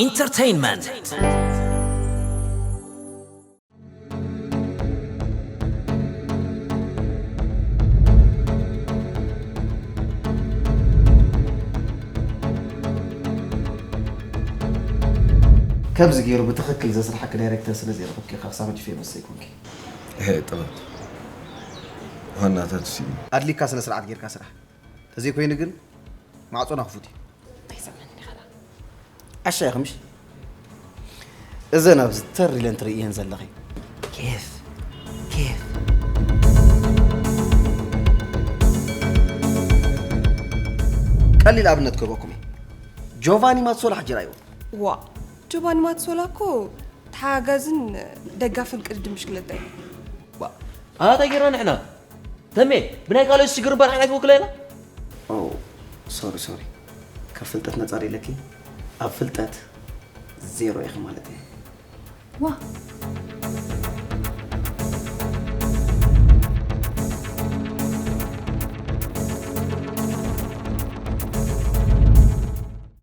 Entertainment. ከምዚ ገይሩ ብትኽክል ዘስርሓኪ ዳይሬክተር ስለ ዘይረኸብኪ ኢኻ ክሳብ ሕጂ ፌመስ ዘይኮንኪ። ይሄ ጥበብ ዋናታት ሲ ኣድሊካ ስነ ስርዓት ጌርካ ስራሕ። ተዘይኮይኑ ግን ማዕጾና ክፉት እዩ። ኣይሰምዕን ኢኻ ደኣ። ዓሻ ኢኺ ምሽ? እዘን ኣብዚ ተር ኢለን ትርእየን ዘለኺ ኬፍ ኬፍ። ቀሊል ኣብነት ክህበኩም እየ። ጆቫኒ ማትሶላ ሕጂ ራእይዎ። ዋ ጆቫኒ ማትሶላ እኮ ተሓጋጋዝን ደጋፍን ቅድድም ብሽክለታ እዩ። ኣታ ጌርና ንሕና ተሜ ብናይ ካልኦት ሽግር እምበር ሓና ኣይትወክለና። ኦ ሶሪ ሶሪ፣ ካብ ፍልጠት ነጻር ኢለኪ ኣብ ፍልጠት ዜሮ ኢኺ ማለት እየ። ዋ